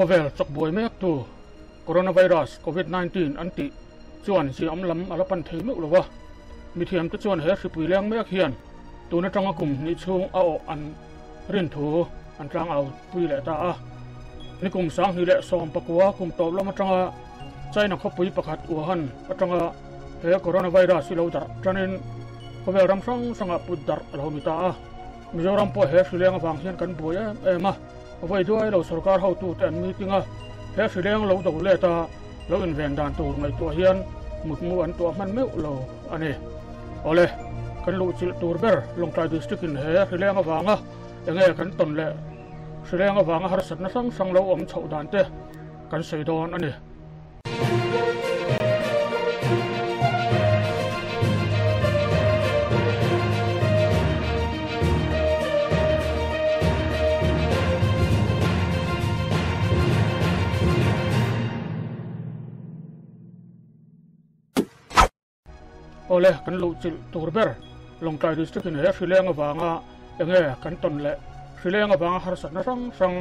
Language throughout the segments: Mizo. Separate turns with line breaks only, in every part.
Khawvel chawkbuai mektu Coronavirus, Covid 19, an tih chuan ziahawm lam a la pan thei meuh lo va. Mithiamte chuan he hripui leng mek hian tun atanga kum hnih chhung a awh an rin thu an tlangau pui leh ta a. Nikum 2019 kum tawp lam atanga China khawpui pakhat Wuhan atanga he coronavirus hi lo darh tanin khawvel ram hrang hrangah put darh a lo ni ta a. Mizoram pawh he hri leng avang hian kan buai em em a, vawi duai lo sorkar hotute an meeting a, he hri leng lo do let a lo inven dan tur ngaihtuah hian mutmu an tuah hman meuh lo a ni. Awle, kan luhchilh tur ber Lawngtlai District in he hri leng avanga enge kan tawn leh hri leng avanga harsatna hrang hrang lo awm chhoh dan te kan sawi dawn a ni. Awle, kan luhchilh tur ber Lawngtlai District in he hrileng avanga enge kan tawn leh hrileng avanga harsatna hrang hrang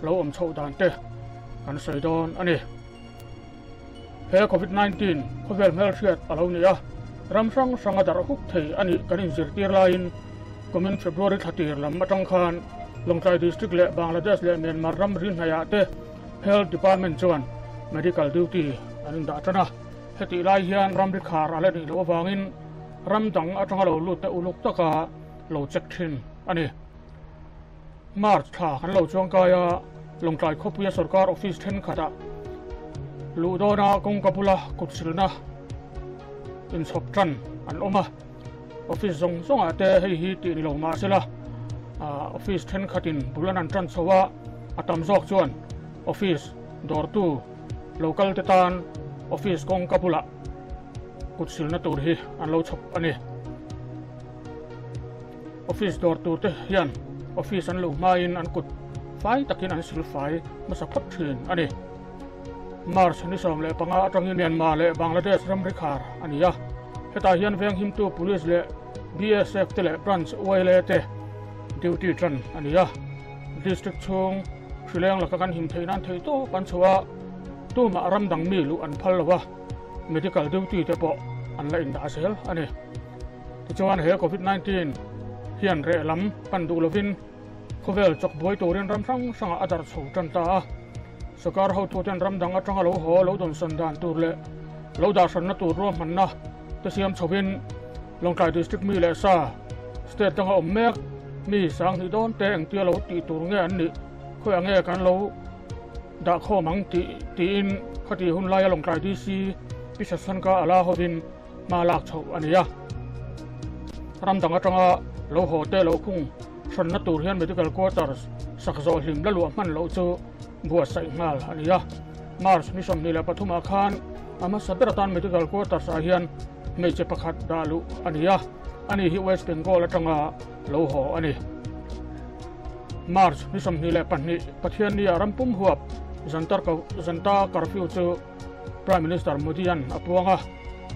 lo awm chhoh dan te kan sawi dawn a ni. He Covid 19 khawvel hmelhriat a lo ni a, ram hrang hranga darh huk thei a nih kan inzirtir laiin kumin February thla tir lam atang khan Lawngtlai District leh Bangladesh leh Myanmar ram ri hnaiah te Health Department chuan medical duty an indah tan a. Hetih lai hian ramri khar a la nih loh avangin ram dang atanga lo lut te uluk taka lo check thin a ni. March thla kan lo chuangkai a, Lawngtlai khawpuia sorkar office thenkhatah luh dawna kawngka bula kutsilna inchhawp tan an awm a. Office zawng zawngah te hei hi tih ni lo mah sela, office thenkhatin bul an han tan chho a, a tam zawk chuan office dawrtu local te tan office kawngka bulah kutsilna tur hi an lo chhawp a ni. Office dawr tur te hian office an luh hmain an kut fai takin an sil fai hmasa phawt thin a ni. March ni 15 atangin Myanmar leh Bangladesh ramri khar a ni a, hetah hian venghimtu Police leh BSF te leh Branch YLA te duty tan a ni a. District chhung hrileng laka kan him theih nan theih tawp an chhuah a, tumah ram dang mi luh an phal lo a, medical duty te pawh an la indah zel a ni. Tichuan he Covid 19 hian reh lam pan duh lovin khawvel chawk buai turin ram hrang hrangah a darh chho tan ta a. Sorkar hotuten ram dang atanga lo haw lo dawnsawn dan tur leh lo dahhranna tur ruahmanna te siam chhovin Lawngtlai District mi leh sa state danga awm mek mi 2000 dawn te engtia lo tih tur nge an nih khawiah nge kan lo dah khawm ang tih tiin khati hun laia Lawngtlai DC Pi Sasanka ala hovin hma lak chhoh a ni a. Ram dang atanga lo haw te lo khung hranna tur hian medical quarters sak zawh hlim la luah hman loh chu buatsaih nghal a ni a. March ni 23 ah khan a hmasa ber atan medical quarters ah hian hmeichhe pakhat dah luh a ni a, ani hi West Bengal atanga lo haw a ni. March ni 22 Pathianni ah rampum huap Janta curfew chu Prime Minister Modi an a puang a,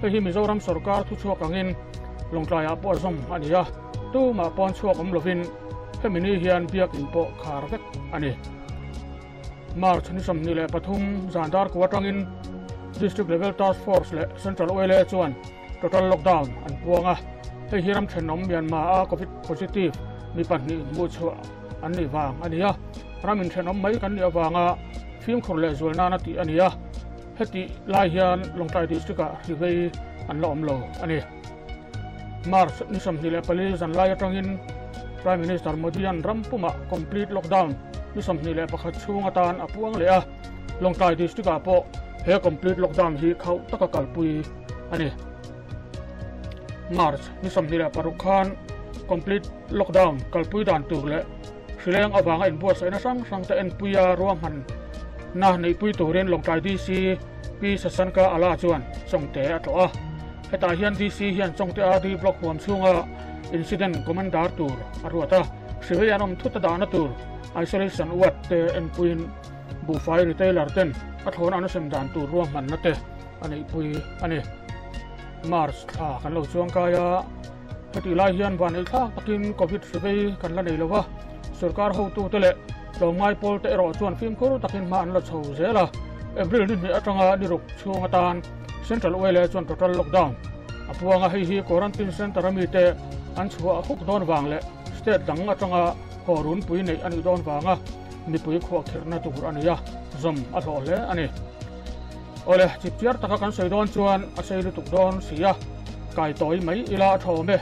hei hi Mizoram sorkar thuchhuak angin Lawngtlaiah pawh a zawm a ni a, tumah pawn chhuak awm lovin hemi ni hian biakin pawh khar vek a ni. March ni 23 zan dar kua atangin District Level Task Force leh Central YLA chuan Total Lockdown an puang a, hei hi ram thenawm Myanmar a Covid positive mi pahnih hmuh chhuah an nih vang a ni a, ram inthenawm mai kan nih avanga fimkhur leh zual nana tih a ni a, hetih lai hian Lawngtlai District-ah hri vei an la awm lo a ni. March ni 24 zan lai atangin Prime Minister Modi-a'n ram pumah complete lockdown ni 21 chhung atan a puang leh a, Lawngtlai District-ah pawh he complete lockdown hi khauh taka kalpui a ni. March ni 26 khan complete lockdown kalpui dan tur leh hrileng avanga inbuatsaihna hrang hrang te enpuia ruahmanna neihpui turin Lawngtlai DC Pi Sasanka Ala chuan Chawngte a tlawh a. Hetah hian DC hian Chawngte RD Block huam chhunga Incident Commander tur a ruat a, hrivei an awm thut a dahna tur Isolation Ward te enpuiin buhfai retailer ten a thlawn an sem dan tur ruahmanna te a neihpui a ni. March thla kan lo chuangkai a, hetih lai hian van ei thlak takin Covid hrivei kan la nei lo va, sorkar hotute leh. Tlawmngai pawl te erawh chuan fimkhur takin hma an la chho zel a, April ni hnih atanga ni ruk chhung atan Central Oil chuan total lockdown a puang a, hei hi quarantine centre a mite an chhuah huk dawn vang leh state dang atanga haw runpui neih a nih dawn vanga mipui khuahkhirhna tur a ni a, zawm a hlawh hle a ni. Awle, chipchiar taka kan sawi dawn chuan a sei lutuk dawn si a, kai tawi mai ila a tha awm e.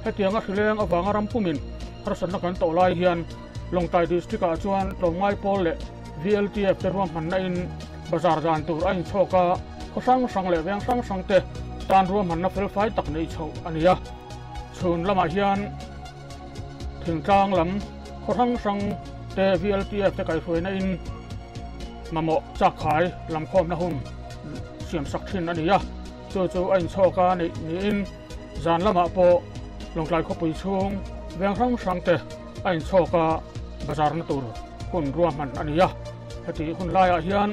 Hetianga hrileng avanga ram pumin harsatna kan tawh lai hian Lawngtlai District-ah chuan tlawmngai pawl leh VLTF te ruahmanna in bazar dan tur a inchhawk a, khaw hrang hrang leh veng hrang hrang te tan ruahmanna felfai tak neih chhoh a ni a. Chhun lamah hian thingtlang lam khaw hrang hrang te VLTF te kaihhruaina in mamawh chakkhai lamkhawmna hun siamsak thin a ni a, chu chu a inchhawk a neih niin zan lamah pawh Lawngtlai khawpui chhung veng hrang hrang te a inchhawk a, bazarna tur hun ruahman a ni a. Heti hun laiah hian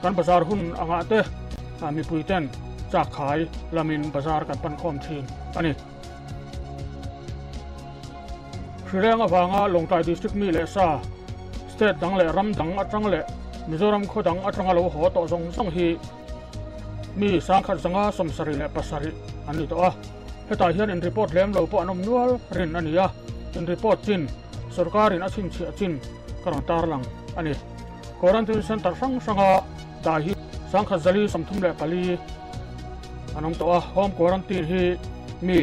kan bazar hun angah te mipui ten chakkhai lamin bazar kan pan khawm thin a ni. Hrileng avanga Lawngtlai District mi leh sa, state dang leh ram dang atang leh Mizoram khaw dang atanga lo haw tawh zawng zawng hi mi sangkhat zanga 77 an ni tawh a. Hetah hian in report lem lo pawh an awm nual rin a ni a, in report chin sorkarin a chhinchhiah chin ka rawn tarlang a ni. Quarantine Centre hrang hranga dah hi 1434 an awm tawh a, Home Quarantine hi mi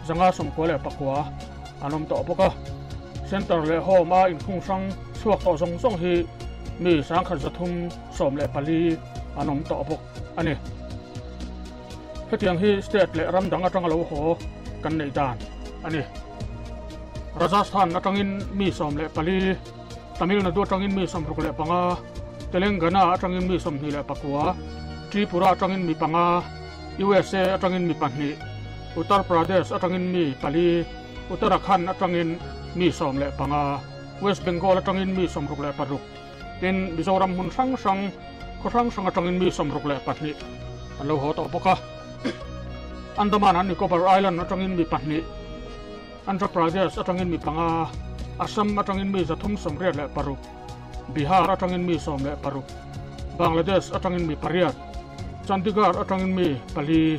599 an awm tawh bawk a. Centre leh Home a inkhung hrang chhuak tawh zawng zawng hi mi 1314 an awm tawh bawk a ni. Hetiang hi state leh ram dang atanga lo haw kan neih dan a ni. Rajasthan atangin mi 14, Tamil Nadu atangin mi 65, Telangana atangin mi 29, Tripura atangin mi panga, USA atangin mi pahnih, Uttar Pradesh atangin mi pali, Uttarakhand atangin mi 15, West Bengal atangin mi 66, tin Mizoram hmun hrang hrang khaw hrang hrang atangin mi 62 an lo haw tawh bawk a. Andaman and Nicobar Island atangin mi pahnih, Andhra Pradesh atangin mi panga, Assam atangin mi 386, Bihar atangin mi 16, Bangladesh atangin mi pariat, Chandigarh atangin mi pali,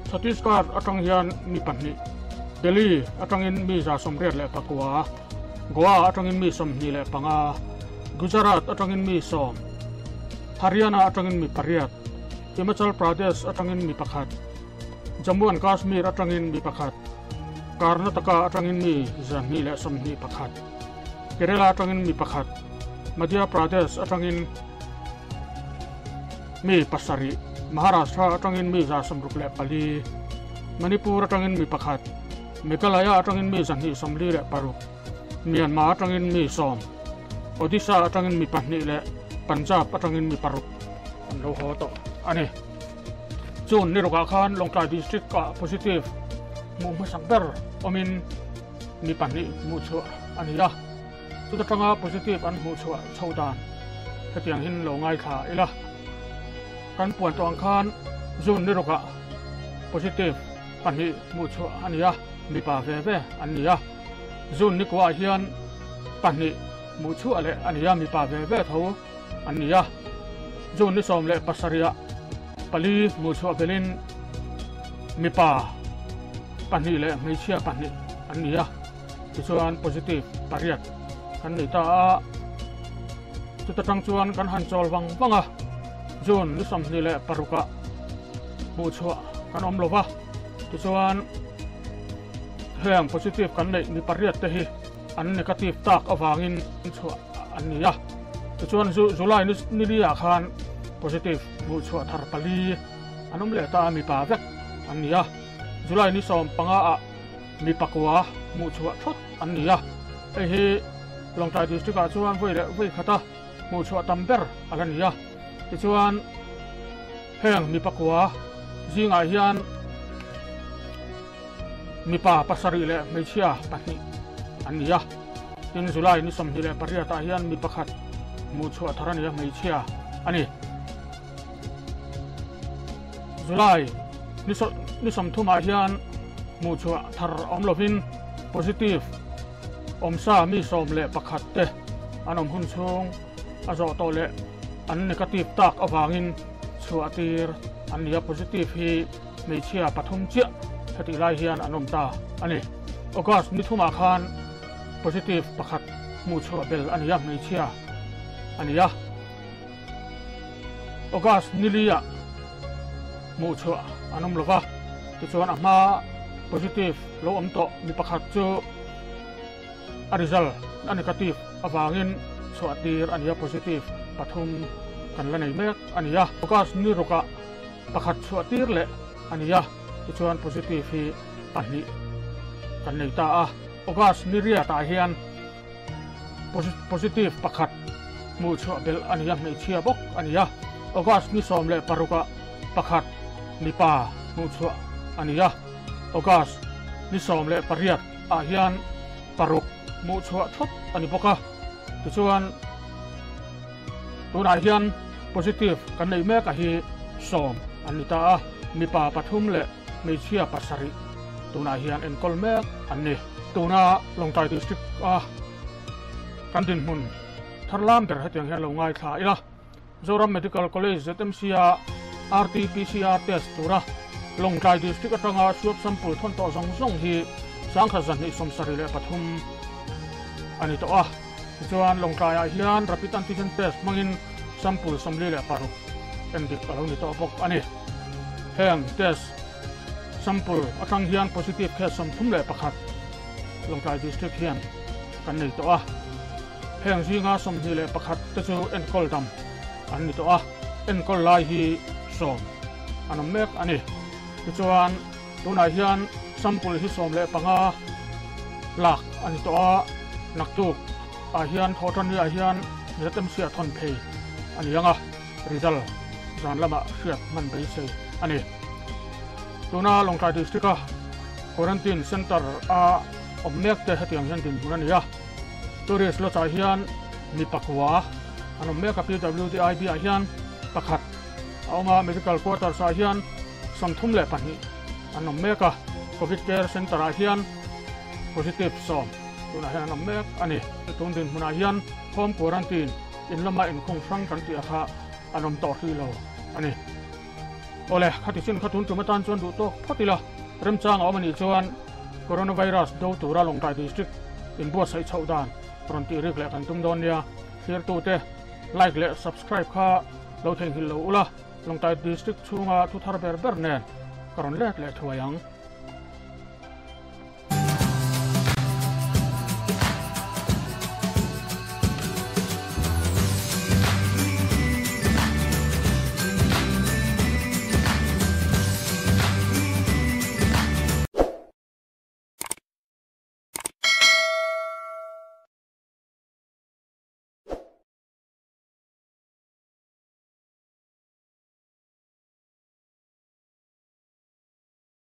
Chhattisgarh atang hian mi pahnih, Delhi atangin mi 189, Goa atangin mi 25, Gujarat atangin mi sawm, Haryana atangin mi pariat, Himachal Pradesh atangin mi pakhat, Jammu and Kashmir atangin mi pakhat, Karnataka atangin mi 221, Kerala atangin mi pakhat, Madhya Pradesh atangin mi pasarih, Maharashtra atangin mi 64, Manipur atangin mi pakhat, Meghalaya atangin mi 246, Myanmar atangin mi sawm, Odisha atangin mi pahnih leh Punjab atangin mi paruk an lo haw tawh a ni. June ni rukah khan Lawngtlai District ah positive hmuh hmasak ber awmin mi pahnih hmuh chhuah a ni a, chuta tanga positive an hmuh chhuah chho dan hetiang hin lo ngaithla ila. Kan puan tawh ang khan June ni rukah positive pahnih hmuh chhuah a ni a, mipa ve ve an ni a. June ni kuah hian pahnih hmuh chhuah leh a ni a, mipa ve ve tho an ni a. June ni 17 ah pali hmuh chhuah belin mipa pahnih leh hmeichhia pahnih an ni a, tichuan positive pariat kan nei ta a. Chuta tang chuan kan han chawl vang vang a, June ni 26 ah hmuh chhuah kan awm lo va, tichuan heng positive kan neih mi pariat te hi an negative tak avangin chhuah an ni a. Tichuan July ni li ah khan positive hmuh chhuah thar pali an awm leh ta a, mipa vek an ni a. July ni 15 ah mi pakua hmuh chhuah thawt an ni a, hei hi Lawngtlai District ah chuan vawi leh vawi khata hmuh chhuah tam ber a la ni a. Tichuan heng mi pakua zingah hian mipa pasarih leh hmeichhia pahnih an ni a. Tin, July ni 28 ah hian mi pakhat hmuh chhuah thar a ni a, hmeichhia a ni. July ni 30 ah hian hmuh chhuah thar awm lovin positive awmsa mi 11 te. an awm hun chhung a zawh tawh leh an negative tak avangin chhuah tir an ni a, positive hi hmeichhia pathum chiah hetih lai hian an awm ta a ni. August ni thumah khan positive pakhat hmuh chhuah bel a ni a, hmeichhia a ni a. August ni liah hmuh chhuah an awm lova, tichuan a hma positive lo awm tawh mi pakhat chu a result a negative avangin chhuah tir a ni a, positive pathum kan la nei mek a ni a. August ni rukah pakhat chhuah tir leh a ni a, tichuan positive hi pahnih kan nei ta a. August ni riatah hian Positive pakhat hmuh chhuah belh a ni a, hmeichhia bawk a ni a. August ni 16 ah pakhat mipa hmuh chhuah a ni a. August ni 18 ah hian paruk hmuh chhuah thawt a ni bawk a. Tichuan tunah hian positive kan neih mek a hi sawm an ni ta a, mipa pathum leh hmeichhia pasarih tunah hian enkawl mek an ni. Tuna Lawngtlai District a kan dinhmun thar lam ber hetiang hian lo ngaithla ila. Zoram Medical College ZMC a RT-PCR test tura Lawngtlai District atanga swab sample thawn tawh zawng zawng hi 1273 a ni tawh a. Tichuan Lawngtlaiah hian Rapid Antigen Test hmangin sample 46 endik a lo ni tawh bawk a ni. Heng test sample atang hian positive case 31 Lawngtlai District hian kan nei tawh a. Heng zinga 21 te chu enkawl dam an ni tawh a, enkawl lai hi sawm an awm mek a ni. Tichuan tunah hian sample hi 15 lak a ni tawh a, naktuk ah hian thawhtanni ah hian ZMC a thawn phei a ni ang a. Result zan lamah hriat hman beisei a ni. Tuna Lawngtlai District a Quarantine Centre a awm mek te hetiang hian dinhmun a ni a. Tourist Lodge ah hian mi pakua an awm mek a, PWDIB ah hian pakhat a awm a, Medical Quarters ah hian 32 an awm mek a, Covid Care Centre ah hian positive sawm tunah hian an awm mek a ni. Tun dinhmunah hian Home Quarantine In lama inkhung hrang kan tih a kha an awm tawh hrih lo a ni. Awle, khati chin kha tun tum atan chuan duh tawk phawt ila, remchang a awm a nih chuan Coronavirus do tura Lawngtlai District inbuatsaih chhoh dan rawn tih rik leh kan tum dawn nia. Thlirtute like leh subscribe kha lo theihnghilh lo ula, Lawngtlai District chhunga thu thar ber ber nen ka rawn let leh thuai ang.